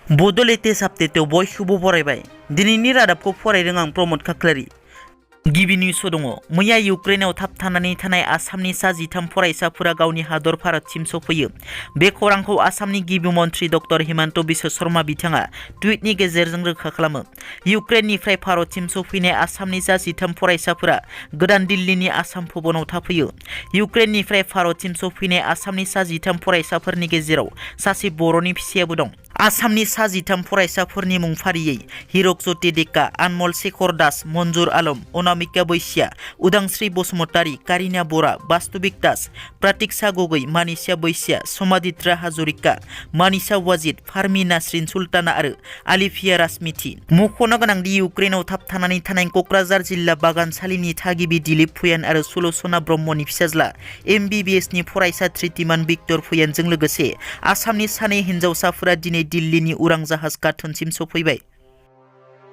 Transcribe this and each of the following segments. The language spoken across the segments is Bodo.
Bodo latest update बयखौबो बरायबाय। दिनैनि रादाबखौ फरायदों आं प्रमद खाख्लारि। गिबि निउसआव दङ मैया इउक्रेनाव थाबथानानै थानाय आसामनि सा 13 फरायसाफोरा गावनि हादर भारतसिम सफैयो। बे खौरांखौ आसामनि गिबि मन्थ्रि डक्टर हिमन्त बिश्व शर्मा बिथाङा टुइटनि गेजेरजों रोखा खालामो। इउक्रेननिफ्राय भारतसिम सफैनाय आसामनि सा 13 फरायसाफोरा गोदान दिल्लीनि आसाम भवनाव थाफैयो। इउक्रेननिफ्राय भारतसिम सफैनाय आसामनि सा 13 फरायसाफोरनि गेजेराव सासे बर'नि फिसायाबो दं। आसामनि सा 13 फरायसाफोरनि मुं फारियै हिरक ज्योति डेका, आनमल शेखर दास, मन्जुर आलम, अनामिका बैसिया, उदांस्रि बसुमतारी, कारिना बरा, बास्तुबिक दास, प्रतीक्षा गगৈ, मानिसा बैसिया, समादित्रा हाजरिका, मानिसा वाजिद, फार्मी नासरिन सुल्ताना आरो आलिफिया राजमिथि। मख'नो गोनांदि इउक्रेनाव थाबथानानै थानाय क'क्राझार जिल्ला बागानसालिनि थागिबि दिलीप फुयान आरो सुल'सना ब्रह्मनि फिसाज्ला MBBSनि फरायसा धृतिमान भिक्टर फुयानजों लोगोसे आसामनि सानै हिन्जावसाफोरा दिनै दिल्लीनि उरां जाहाज गाथोनसिम सफैबाय।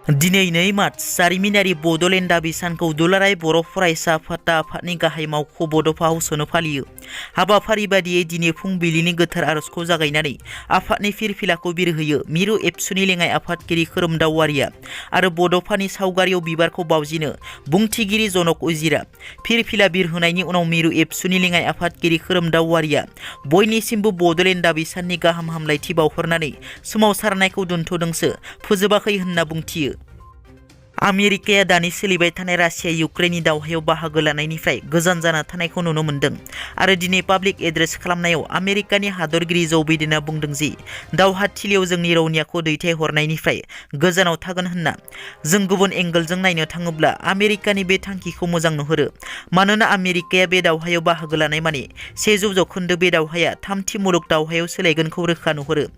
दिनै 2 मार्च जारिमिनारि बड'लेण्ड दाबि सानखौ दुलाराय बर' फरायसा आफादनि गाहाय मावख' बड'फा हाउसआवनो फालियो। हाबाफारि बादियै दिनै फुंबिलिनि गोथार आर'जखौ जागायनानै आफादनि फिरफिलाखौ बिरहोयो। मिरु एबसुनि लेङाइ आफादगिरि खोरोमदाव वारिया आरो बड'फानि सावगारियाव बिबारखौ बावजिनो बुंथिगिरि जनक उजिरा। फिरफिला बिरहोनायनि उनाव मिरु एबसुनि लेङाइ आफादगिरि खोरोमदाव वारिया बयनिसिमबो बड'लेण्ड दाबि साननि गाहाम हामलायथि बावहरनानै सोमावसारनायखौ दोनथ'दोंसो फोजोबाखै होनना बुंथियो। आमेरिकाया दानि सोलिबाय थानाय रासिया इउक्रेननि दावहायाव बाहागो लानायनिफ्राय गोजान जाना थानायखौ नुनो मोन्दों आरो दिनै पाब्लिक एड्रेस खालामनायाव आमेरिकानि हादरगिरि जो बाइडेनआ बुंदों जि दावहाथिलियाव जोंनि रौनियाखौ दैथायहरनायनिफ्राय गोजानाव थागोन होनना। जों गुबुन एंगलजों नायनो थाङोब्ला आमेरिकानि बे थांखिखौ मोजां नुहुरो, मानोना आमेरिकाया बे दावहायाव बाहागो लानाय माने 100% बे दावहाया थामथि मुलुग दावहायाव सोलायगोनखौ रोखा नुहुरो।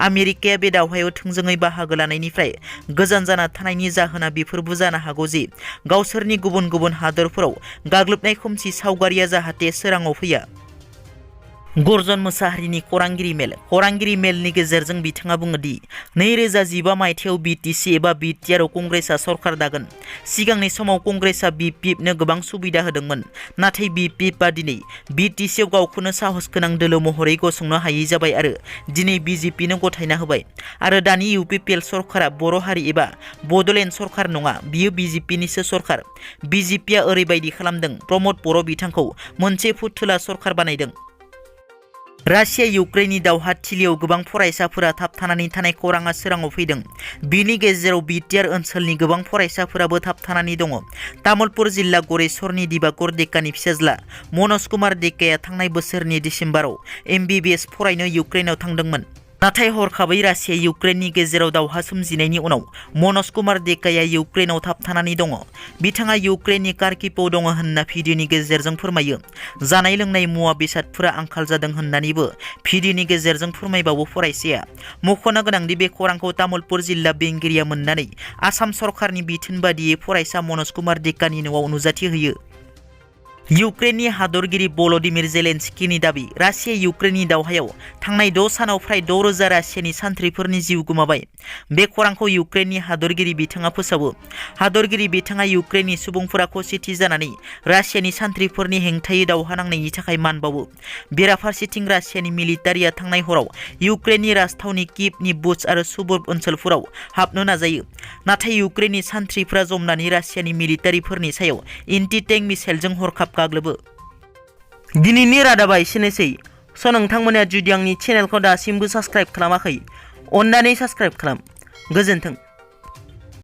आमेरिकाया बे दावहायाव थोंजोङै बाहागो लानायनिफ्राय गोजान जाना थानायनि जाहोना बेफोरबो जानो हागौ जे गावसोरनि गुबुन गुबुन हादरफोराव गाग्लोबनाय खोमसि सावगारिया जाहाथे सोराङाव फैया। गर्जन मोसाहारिनि खौरांगिरि मेलनि गेजेरजों बिथाङा बुङो दि 2015 मायथाइयाव BTC एबा BTRआव कंग्रेसआ सरकार दागोन। सिगांनि समाव कंग्रेसआ BPFनो गोबां सुबिदा होदोंमोन, नाथाय BPFआ दिनै BTCआव गावखौनो साहस गोनां दोलो महरै गसंनो हायै जाबाय आरो दिनै BJPनो गथायना होबाय। आरो दानि UPPL सरकारा बर' हारि एबा बड'लेण्ड सरकार नङा, बियो BJPनिसो सरकार। BJPआ ओरैबायदि खालामदों, प्रमद बर' बिथांखौ मोनसे फुथुला सरकार बानायदों। रासिया इउक्रेननि दावहाथिलियाव गोबां फरायसाफोरा थाबथानानै थानाय खौराङा सोराङाव फैदों। बिनि गेजेराव BTR ओनसोलनि गोबां फरायसाफोराबो थाबथानानै दङ। तामुलपुर जिल्ला गरेस्वरनि दिबाकर डेकानि फिसाज्ला मनज कुमार डेकाया थांनाय बोसोरनि डिसेम्बराव MBBS फरायनो इउक्रेनाव थांदोंमोन। नाथाय हरखाबै रासिया इउक्रेननि गेजेराव दावहा सोमजिनायनि उनाव मनज कुमार डेकाया इउक्रेनाव थाबथानानै दङ। बिथाङा इउक्रेननि कार्किभआव दङ होनना भिडिअनि गेजेरजों फोरमायो। जानाय लोंनाय मुवा बेसादफोरा आंखाल जादों होननानैबो भिडिअनि गेजेरजों फोरमायबावो फरायसाया। मख'नो गोनांदि बे खौरांखौ तामुलपुर जिल्ला बेंगिरिया मोननानै आसाम सरकारनि बिथोन बादियै फरायसा मनज कुमार डेकानि न'आव नुजाथि होयो। इउक्रेननि हादरगिरि भल'दिमिर जेलेनस्किनि दाबि रासिया इउक्रेननि दावहायाव थांनाय 6 सानाव फ्राय 6,000 रासियानि सान्थ्रिफोरनि जिउ गोमाबाय। बे खौरांखौ इउक्रेननि हादरगिरि बिथाङा फोसावो। हादरगिरि बिथाङा इउक्रेननि सुबुंफोरा खौसेथि जानानै रासियानि सान्थ्रिफोरनि हेंथायै दावहा नांनायनि थाखाय मान बावो। बेराफारसेथिं रासियानि मिलिटारिया थांनाय हराव इउक्रेननि राजथावनि किभनि बुच आरो सुबुर्ब ओनसोलफोराव हाबनो नाजायो, नाथाय इउक्रेननि सान्थ्रिफोरा जमनानै रासियानि मिलिटारिफोरनि सायाव एन्टि-टेंक मिसाइलजों हरखाब गाग्लोबो। दिनैनि रादाबा एसेनोसै। नोंथांमोना जुदि आंनि चेनेलखौ दासिमबो साबस्क्राइब खालामाखै, अन्नानै साबस्क्राइब खालाम। गोजोन्थों।